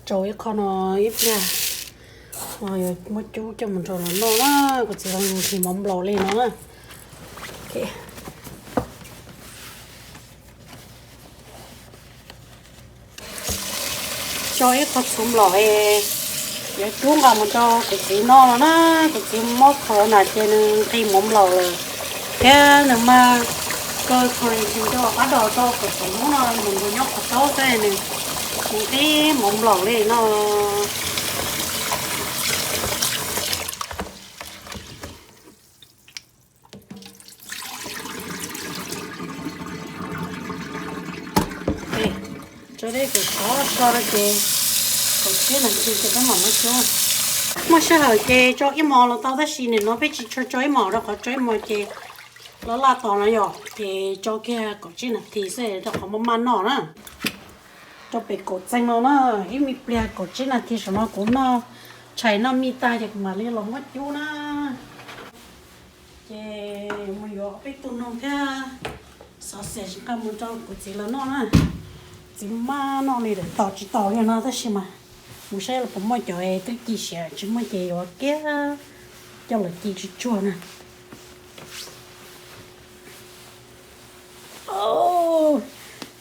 Rau ib qho no ib pliag, yuav muab cub coj mus rau los noj na, kuv txiv los nqhis mov nplaum li no na. Tso ib qho txhuv nplaum es yuav cub nqa mus rau kuv txiv noj no na. Kuv txiv mob corona ces nws nqhis mov nplaum lawm, thiab nws mas kaw quarantine rau qab dos rau kaum tawm hnub no mus nrog nyob qhov taub xwb nws nqhis mov nplaum li no. Tso dej kom sov so rau ces kaum tsib nas this ces peb mam muab cub. Muaj sij hawm ces tso ib hmos los tau tab sis nim no peb tsis tshua tso ib hmos rau qhov tso ib hmos ces laj laj tos no yom, ces tso kiag kaum tsib nas this xwb rau qhov maj maj noj na. Rau pem kaum txeeg no na, ib me pliag kaum tsib nas this saum no kuv noj tshais noj mij tag ces kuv mam li los muab cub na. Ces mus yuav peb tug noog thiab xov xwm nqa mus rau kuv txiv lawv noj na. Txiv maj noj li lawm, tos tsis tau li no tab sis mas mus saib los puas muaj cov twb ci siav, tsis muaj ces yuav kiag coj los ci tsuag tsuag na.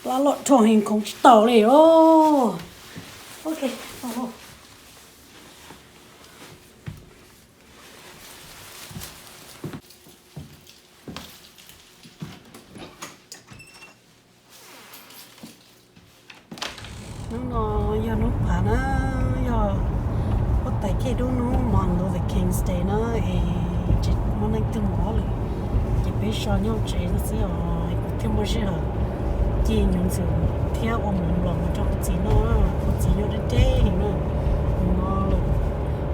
Plab loj dhau heev khoov tsis tau li os. Ok, tau lauj. Hnub no yog hnub phav na, yog huab tais Kheej lub hnub Martin Luther King's Day na, es tsis muaj neeg twg mus ob lwm, ces peb so nyob tsev xwb os. Kuv thiaj muaj sij hawm ci nyuv ntxwm thiab ua mov nplaum mus rau kuv txiv noj, kuv txiv nyob deb deb heev na. Mus no lawm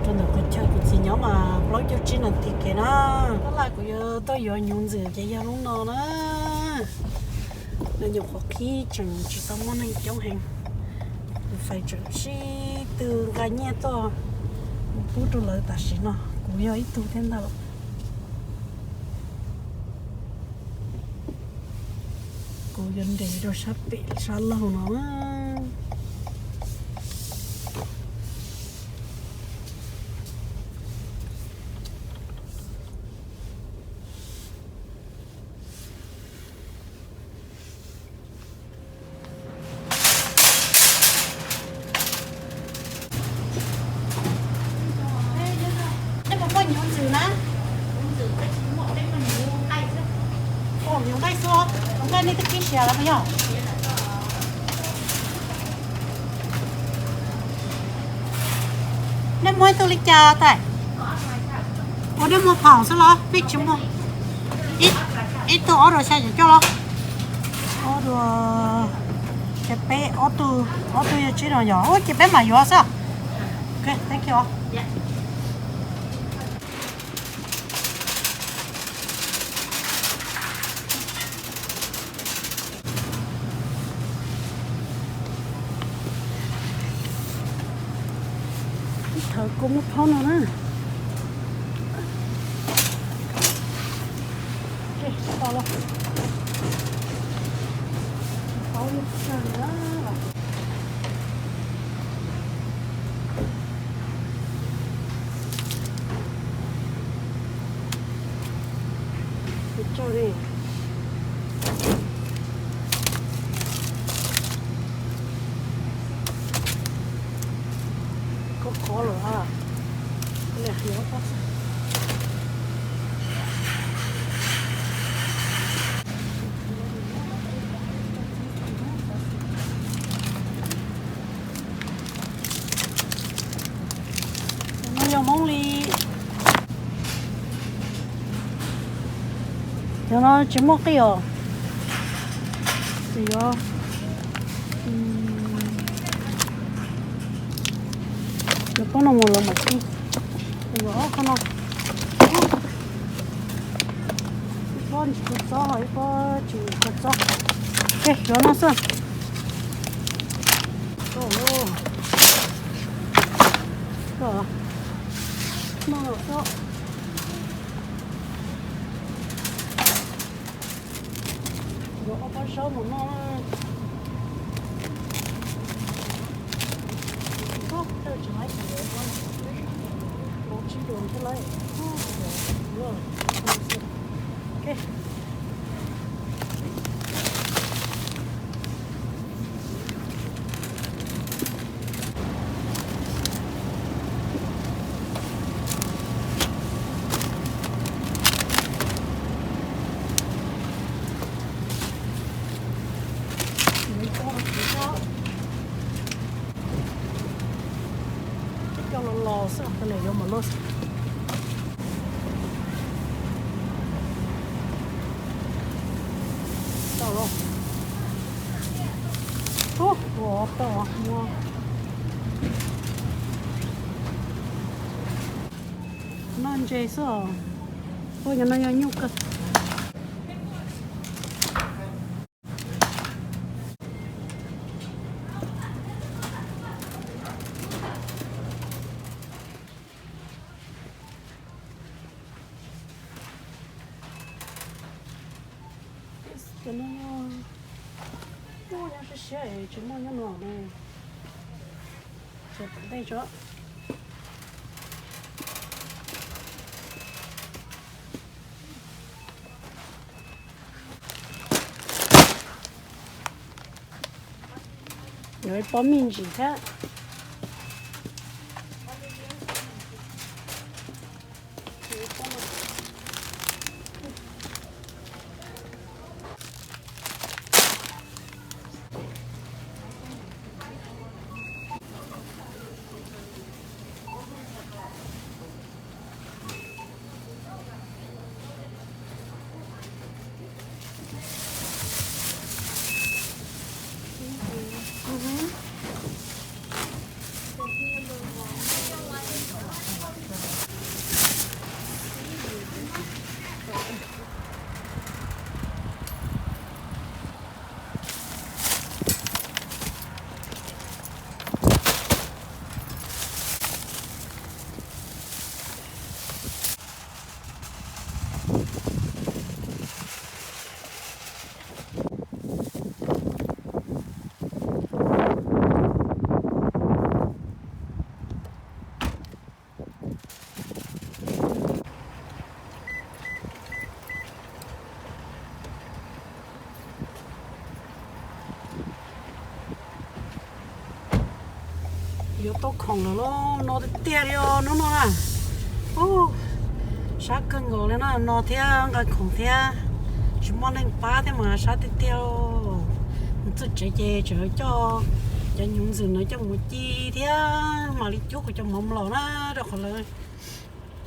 rau ntawm qhov chaw kuv txiv nyob mas plaub caug tsib nas this kev na. Tab laj kuv yuav tuaj yuav nyuv ntxwm ces yog hnub no na. Lawv nyuam qhuav qhib tseem tsis tau muaj neeg coob heev, kuv fais tseem sib tw nqa nyiaj tuaj pub rau lawv tam sim no, kuv yog ib tug thiab ntag. Kuv yuav nres rau sab pem sab laug no. Nej puas muaj nyuv ntxwm na? Nyuv nqaij xwb, nyuv nqaij nej twb qhib siav lawm puas yog? Nej muaj ib tug li cas tais? Ua nej muag phaum xwb los peb tsis muag? Ib tug ob rau xya caum cuaj los? Ob rau, ces peb ob tug, ob tug yog tsib rau yom, ces peb mam yuav xwb. Ok, thank you. Ib thawv kuv muab phaub no na. Khov khov lawm a. No yog Hmoob li. Cov no tsis muaj qij os. Ces yuav, yuav pob no mus lawv mam qij. Ces yuav ob qho no. Ib pob tsis kua txob ho ib pob tsis kua txob. Ok, yuav no xwb. Yuav ob pob zaub mus noj. Coj los los xwb, tau niam yuav mam los xwb. Tau los. Ub, ua tau ua. Noj ntses xwb os. Ua cov no yog nyuj kawg. Cov no nyob siab siab es tsis muaj nyob no ne. Tso tom ntej tso. Yuav ib pob me ntsis thiab. Yuav tau khoom lawm los no tiag tiag li os hnub no na. Ub, sab kawg nkaus li na, no thiab nqa khoom thiab, tsis muaj neeg pab thiab mas sab tiag tiag. Mus txog tsev ces tseem coj cov hnyuv ntxwm no coj mus ci thiab mam li cub kuv cov mov los na, rau qhov lawv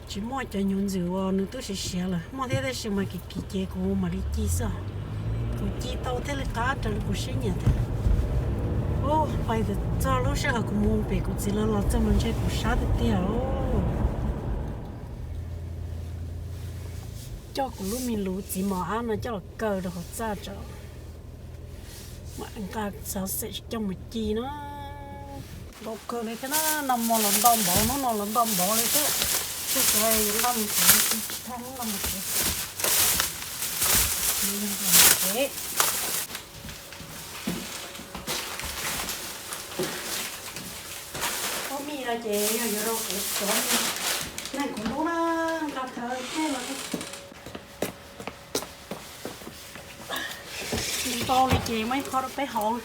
tsis muaj cov hnyuv ntxwm uas nws twb siav siav lawm, muaj thiab tab sis mas kim kim ces kuv mam li ci xwb. Kuv ci tau thiaj li qab raws li kuv siab nyiam thiab. Ub, pais txog lub sij hawm kuv mus pem kuv txiv lawv los txog mas ntshe kuv sab tiag tiag os. Coj kuv lub me luv txiv mos ab no coj los kaw rau hauv txaj tso, mam nqa xov xwm coj mus ci na. Ntau kawg li thiab na, nag hmo los ntau npaum, hnub no los ntau npaum li thiab. Tsis xav yuav nqa mus tsev, tsis tau nqa mus tsev. Pob mij no ces yog yuav rau kuv cov neeg kuv hlub na, nqa khawv tej los ntau li ces muaj ib qho rau peb haus.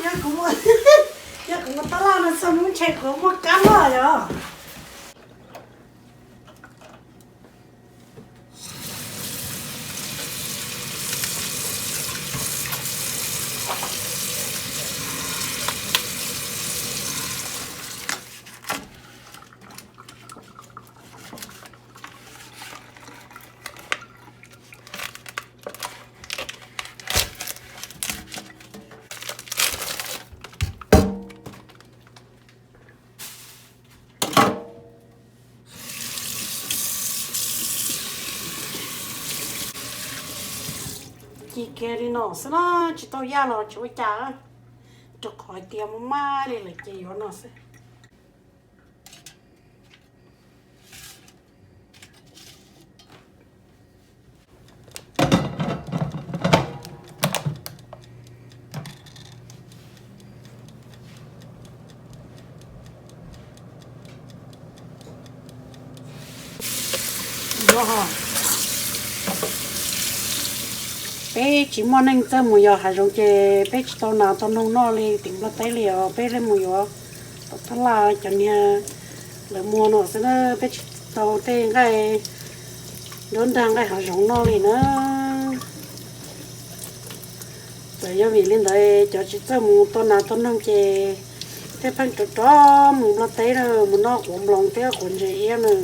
Yog kuv mus, yog kuv mus tab laj no txog hnub ntshe kuv muaj kab loj yog. Ci kiag li no xwb na, tsis tau yaj los tsis ua cas, rau qhov hais tias muaj maj li lawm ces yuav no xwb. Peb tsis muaj neej txawj mus yos hav zoov ces peb tsis tau nas tau noog noj li tim Nplog teb li os. Peb yeej mus yuav tom tab laj cov niag lawv muag no xwb na, peb tsis tau tej nqaij nruab nrag nqaij hav zoov noj li na. Txawm yog vim li ntawd cov tsis txawj mus tau nas tau noog ces thiaj pheej rov rov mus Nplog teb na, mus noj quav nploos thiab quav ntses iab na.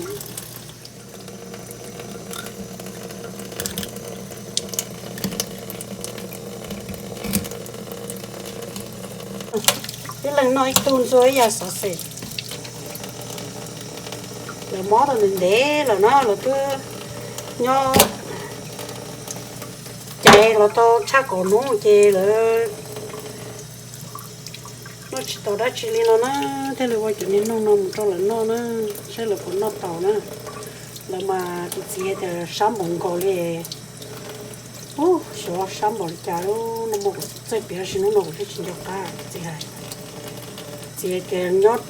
Ib leeg noj ib tug ntxuag ib yam xov xwm. Lawv mob tau ntev ntev lawm na, lawv twb nyob caiv los tau tshaj kaum hnub ces lawv noj tsis tau dab tsi li no na, thiaj li ua cov niag noog no mus rau lawv noj na, saib lawv puas noj tau na. Lawv mas kuv txiv tias sab npaum nkaus li. Ub, xyov sab npaum li cas, lub no muaj kuv txawj piav sis hnub no kuv thiaj tsis nco qab kuv txiv hais. Txiv tias nyob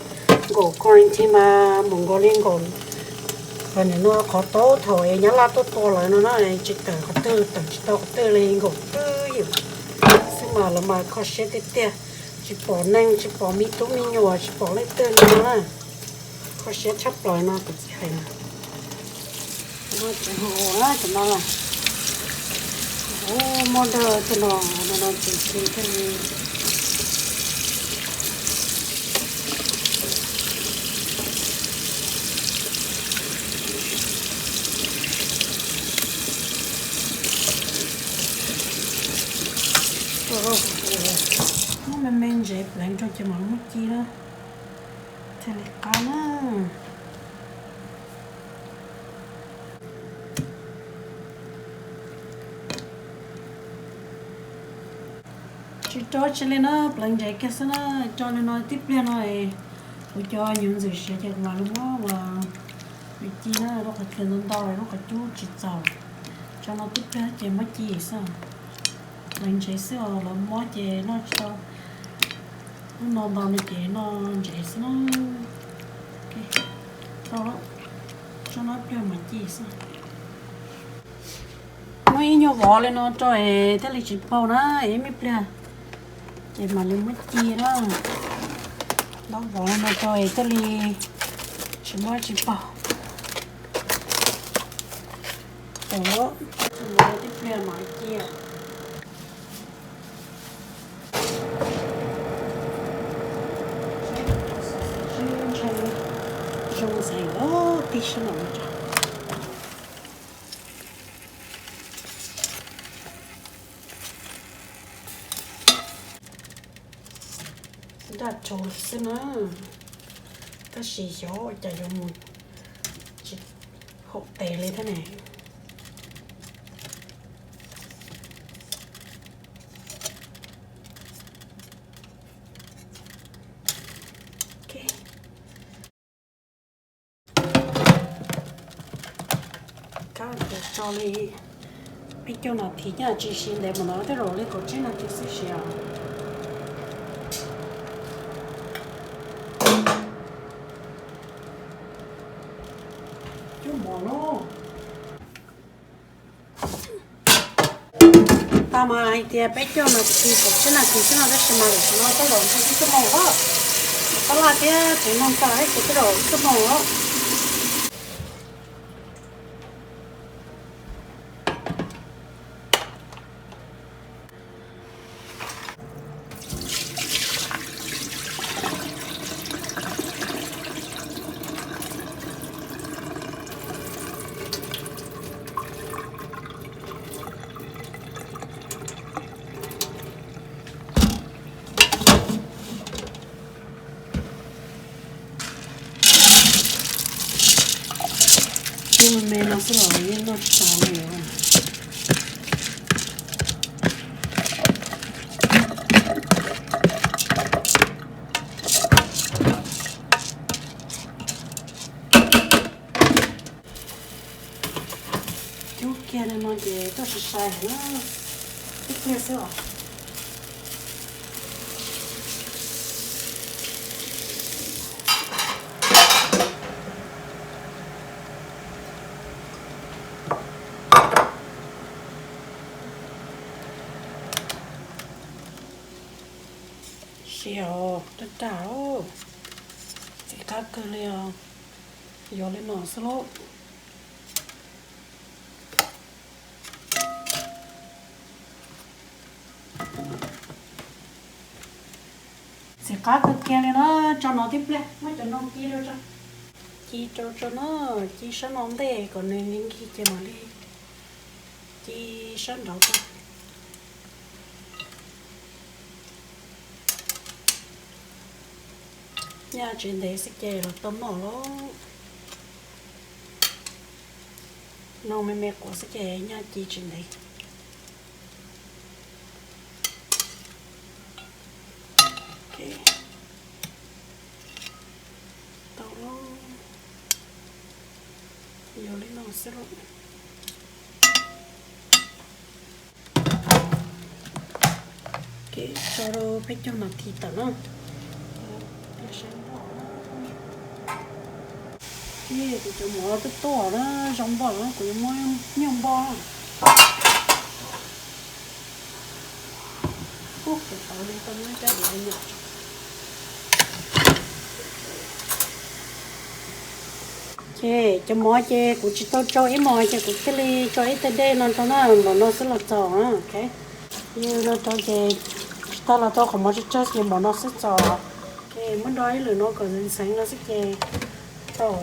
nkaum quarantine mas npaum nkaus li nkaum nim no qhov taub thaum es Nyab Laj tuaj tua lawv no na, tsis tawm qhov twg tawm tsis tau qhov twg li, nkaum twb ywm xwb mas lawv mas kho siab tiag tiag, tsis pom neeg tsis pom me tub me nyuam tsis pom leej twg li no na. Kho siab tshaj plaws no kuv txiv hais na. Tseem hu ua cov no los, hu muab dawj tej no, no no ces thiaj li muab me me ntsev pleev rau ces mam muab ci na, thiaj li qab na. Tsis rau tsi li na, pleev ntsev kiag xwb na. Tso li no tib pliag no, kuv cov nyuv ntxwm siav ces kuv mam li muab ua ci na, lub qhov cub ntau ntau, lub qhov cub tsis txaus. Tso no tib pliag ces muab ci xwb. Pleev ntsev xwb os, lawv mob ces noj tsis tau. Lub no ntau no ces noj ntsev xwb na. Tau lawm, tso no ib pliag mam ci xwb. Muab ib nyuag vov li no rau es thiaj li tsis paug na, ib me pliag ces mam li muab ci na. Dob vov li no rau es thiaj li tsis muab tsis paug. Tau, tib pliag mam ci. Zoo xav tib si no. Daj rau xwb na, tab sis xyov ua cas yuav mus tsis haum tes li thiab ne. Kab tso li peb caug nas this nyob tsis siav ntev mus no, tej zaum li kaum tsib nas this xwb siav. Cub mov lauj. Tau mas hais tias peb caug nas this kaum tsib nas this xwb no tab sis mas lawm no tej zaum ntshe ib xuab moos os. Tab laj thiab tsev neeg tag ces tej zaum ib xuab moos os. Cub me me no xwb los yeej noj tsis tau li. Cub kiag li no ces tuaj sai sai heev na, ib pliag xwb os. Tsis yog, daj daj, txiv qab kawg li os. Yuav li no xwb lauj. Txiv qab kawg kiag li na, tso no tib pliag, muab cov no ci rau tso. Ci rau tso na, ci sab no ntej kom nws nkig ces mam li ci sab nraud tso. Nyaj tsis ntev xwb ces los tau noj lauj. Noj me me quav xwb ces nyaj ci tsis ntev. Tau lauj, yuav li no xwb lauj. Tso rau peb caug nas this tawm na. Kuv cov mov tuaj tuaj na, zoo npaum no kuv yuav muab nyuj npog. Ub, kuv tau li tau muab cov diav nyom. Ces cov mov ces kuv tsis tau tso ib mos ces kuv thiaj li tso ib teg dej no rau na, npaum no xwb los txaus na. Yog no rau ces tsis tau los tau qhov mov tsawg tsawg ces npaum no xwb txaus. Ces muab do ib lwm no kom ntxeev ntxeev no xwb ces tau.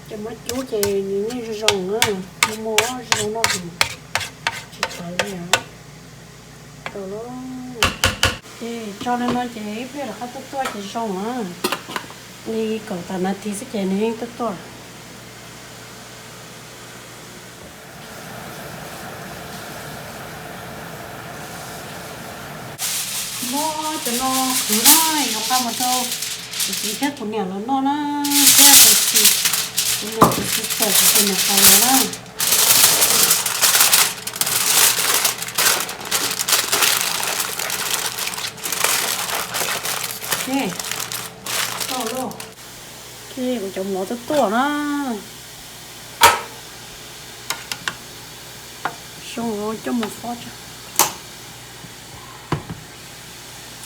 Ces muab cub ces nws yeej zoo zoo na, muag muag zoo no tsis tawv li. Tau lauj. Ces tso li no ces ib pliag rov qab tuaj tuaj ces zoo na. Li kaum tawm nas this xwb ces nws yeej tuaj tuaj. Muab cov no qhwv na, yuav qab mus rau kuv txiv thiab kuv niam lawv noj na, thiab kuv txiv, kuv niam kuv txiv txawm kuv tus niam tais lawv na. Kuv cov mov tuaj tuaj na. Xyoo coj mus fob tso.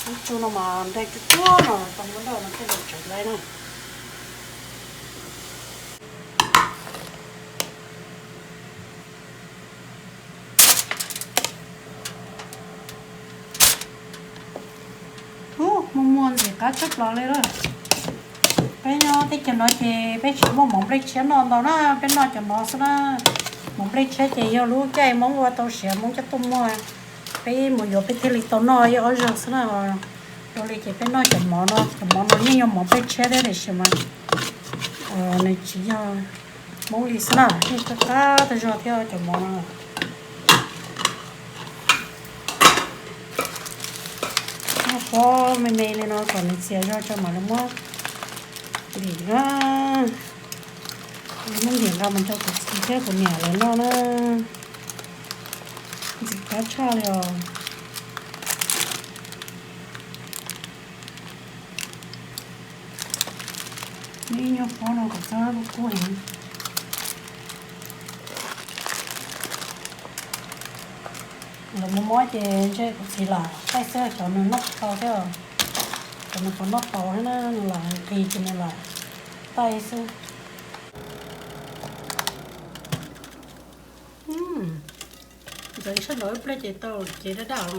Lub tsu no mas nreg tsuag tsuag no tau muab nrauj no thiaj li tseem laib na. Ub, muag muag ntxim qab tshaj plaws li lawm. Peb nyob teb chaws no ces peb tsis muaj mov nplej tshiab noj ntau na, peb noj cov no xwb na. Mov nplej tshiab ces yog lub caij Hmoob ua tau siav Hmoob coj tuaj muag, peb mus yuav peb thiaj li tau noj ib ob zaug xwb na. Dua li ces peb noj cov mov no, cov mov no yeej yog mov nplej tshiab thiab tiam sis mas nws tsis yog Hmoob li xwb na, yeej qab qab tau zog thiab cov mov no. Muab fob me me li no kom nws txias zog tso mam li muab ntim na. Muab ntim nqa mus rau kuv txiv thiab kuv niam lawv noj na. Ntxim qab tshaj li os. Muab ib nyuag fob no kom txhob kub heev. Lawv muab mob ces ntshe kuv txiv lam taij xwb, cov nws noj tau thiab. Cov nws puas noj tau thiab na, nws lam nqhis ces nws lam taij xwb. Ntxeev sab nraud ib pliag ces tau, ces daj daj.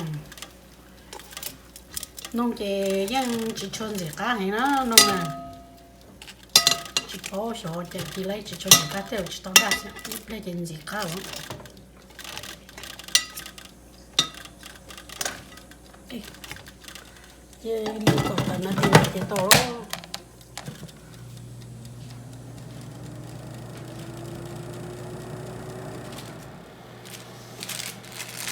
Noog ces yeej tsis tshua ntxim qab heev na, noog na. Tsis paub xyov cas tis laib tsis tshua ntxim qab thiaj tsis tau daj xwb, ib pliag ces ntxim qab lawm. Ces li kom tawm no ces ces tau.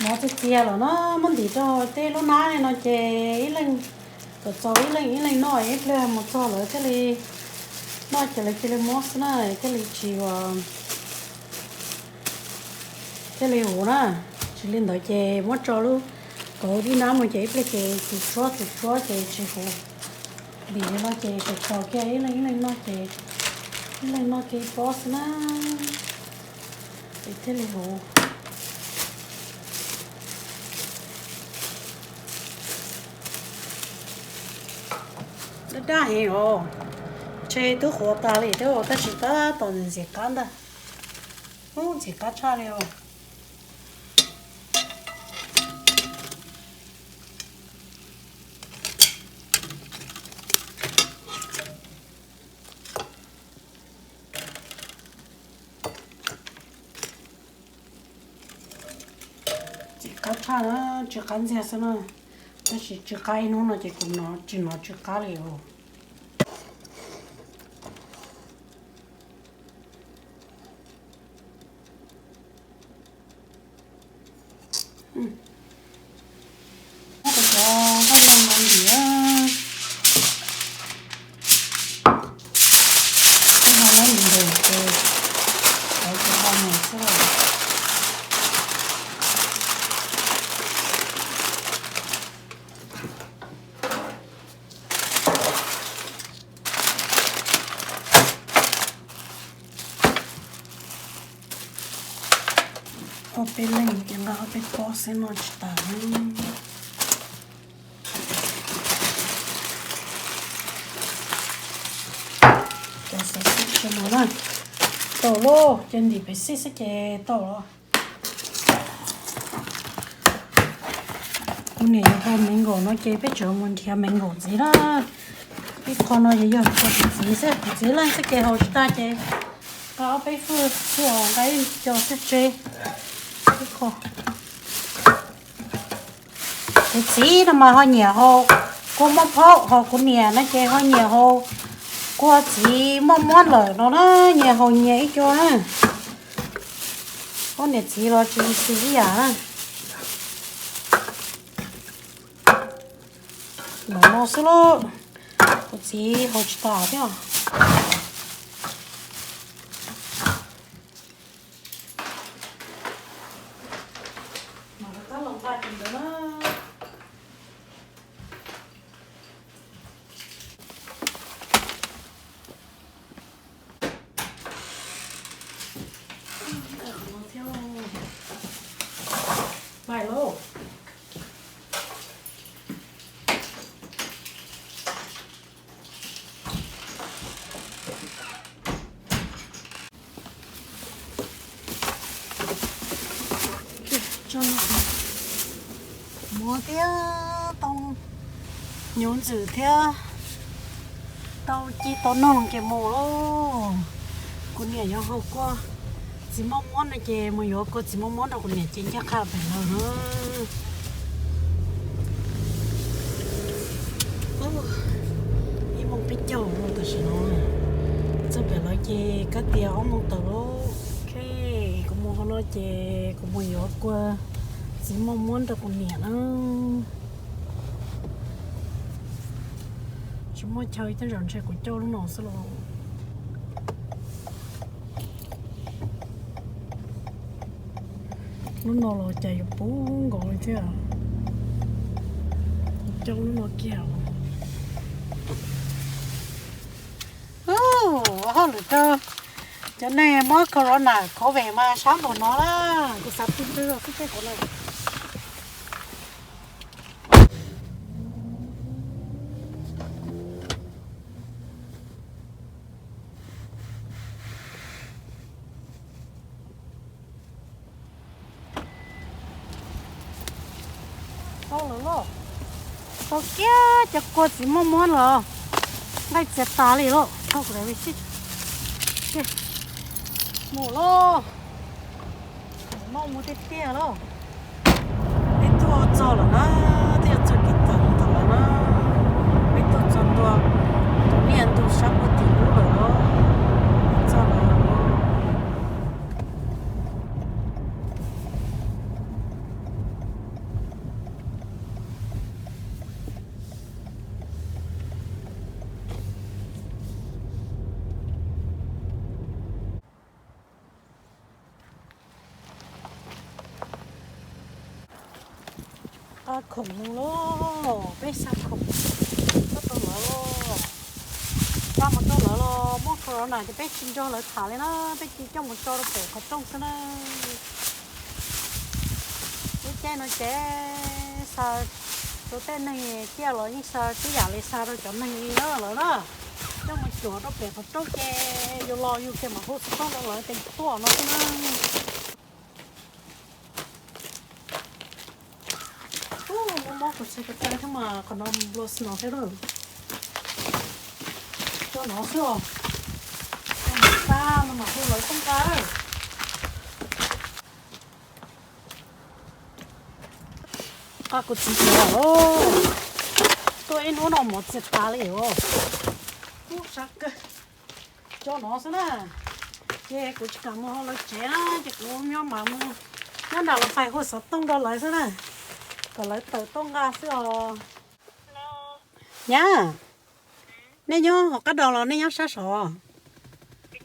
Mov txias txias lawm no, muab ntim rau tej lub hnab li no ces ib leeg kom txaus ib leeg ib leeg noj, ib pliag mus txog lawv thiaj li noj ces lawv cia li muab xwb na, thiaj li tsis ua, thiaj li huv na. Tsis li ntawd ces muab tso lub kauv ib hnab mus ces ib pliag ces txus tsuab txus tsuab ces tsis huv. Ntim li no ces kom txaus kiag ib leeg ib leeg noj ces ib leeg noj kiag ib pob xwb na, ces thiaj li huv. Daj daj heev os. Ntshe twb qhuav tas li thiab tab sis tab tom ntxim qab ntag. Ub, ntxim qab tshaj li os. Ntxim qab tshaj na, tsw qab ntxiag xwb na. Tab sis tsw qab ib hnub no ces kuv tsis hnov tsw qab li os. Muab cov no ntiav, cov no ntiav ces cov no mus xwb. Ob peb leeg ces nqa ob peb pob xwb no tsis tas. Cov xov xwm tsis mus na. Tau lauj, ces ntim pem xij xwb ces tau los. Kuv niam yuav hau me nkaum no ces peb tseem mus nrhiav me nkaum ntxiv na. Ib qho no ces yog kuv txiv xwb, kuv txiv leej xwb ces hau tsis tag ces nqa ob peb fwj xwb os, nqa ib co xwb tseg ib qho. Kuv txiv no mas ho nyiam hau kua muab phaub, ho kuv niam no ces ho nyiam hau kua txiv muaj muab lawm no na, nyias hau nyias ib co na. Ob niam txiv los tsis xws ib yam na. Mam no xwb lauj, kuv txiv hau tsis tas thiab. Muab thiab tau nyuv ntxwm thiab tau ci tau noog ces mus lauj. Kuv niam yuav hau kua txiv moj muab no ces mus yuav kua txiv moj muab rau kuv niam ces ncaj qha pem lawm na. Ib moos peb caug tam sim no, txog pem lawv ces kab tias ob moos tawm lauj. Ok, kuv mus hauv no ces kuv mus yuav kua txiv moj muab rau kuv niam na. Tsis muaj chaw, tej zaum ntshe kuv coj lub no xwb los. Lub no los cas yuav puv nkaus li thiab. Kuv coj lub no kiag. Hauj lwm rau cov neeg muab corona covid mas sab npaum no lawm, kuv xav pw pw xwb tej kuv na. Tau lawm lauj. Tau kiag cov kua txiv moj muab los nqaij txias tas li lauj. Thauj kuv daim vij sij. Mus lauj. Noj mus tiag tiag lauj. Peb tuaj txog lawm na, twb yuav txog kev tawm mus thaum lawm na. Peb tuaj txog ntua tus niaj ntu sab puag tim ub lawm lauj. Txog lawm. Xa khoom mus lauj, peb xa khoom tuaj rau lawv lauj. Xa mus rau lawv los muaj corona ces peb tsis nrog lawv tham li na, peb cia coj mus tso rau pem qhov rooj xwb na. Lub caij no ces xa Tus tej neeg ciaj los yeej xa tib yam li xa rau cov neeg li na lawm na. Coj mus cuam rau pem qhov rooj ces yus los yus kiag mam hu xov tooj rau lawv ces tuaj no xwb na. Ub, mob mob kuv txhais ko taw thiab mas qhov no nplua snow thiab lawm. Coj no xwb os. Coj no xa no mam hu lawv tuaj nqa. Qa kuv txiv txiv os, tuaj ib hnub no mov txias tas li os. Ub, sab kawg. Coj no xwb na. Ces kuv tsis kam mus hauv lawv tsev na, ces kuv nyob mam mus nyob nram lawv pais hu xov tooj rau lawv xwb na, kom lawv tawm tuaj nqa xwb os. Nyab, nej nyob hauv qab daus los nej nyob sab saud? Nej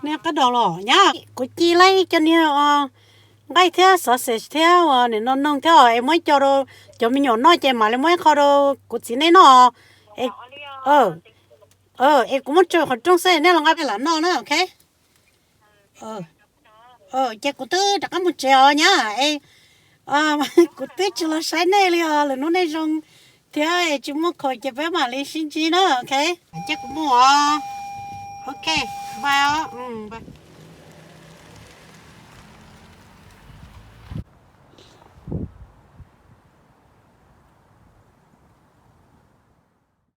nyob qab daus los nyab, kuv ci laib cov niag nqaij thiab sausage thiab uas nim no noog thiab os, es muab co rau cov me nyuam noj ces mam li muab ib qho rau kuv txiv nej noj. Es kuv muab tso qhov rooj xwb nej los nqa pem lam noj na, ok? Ces kuv twb rov qab mus tsev os nyab. Kuv twb tsis los saib nej li os, lwm hnub nej zoo thiab tsis muaj khoom ces peb mam li sib ntsib na, ok? Ces kuv mus os. Ok, bye os.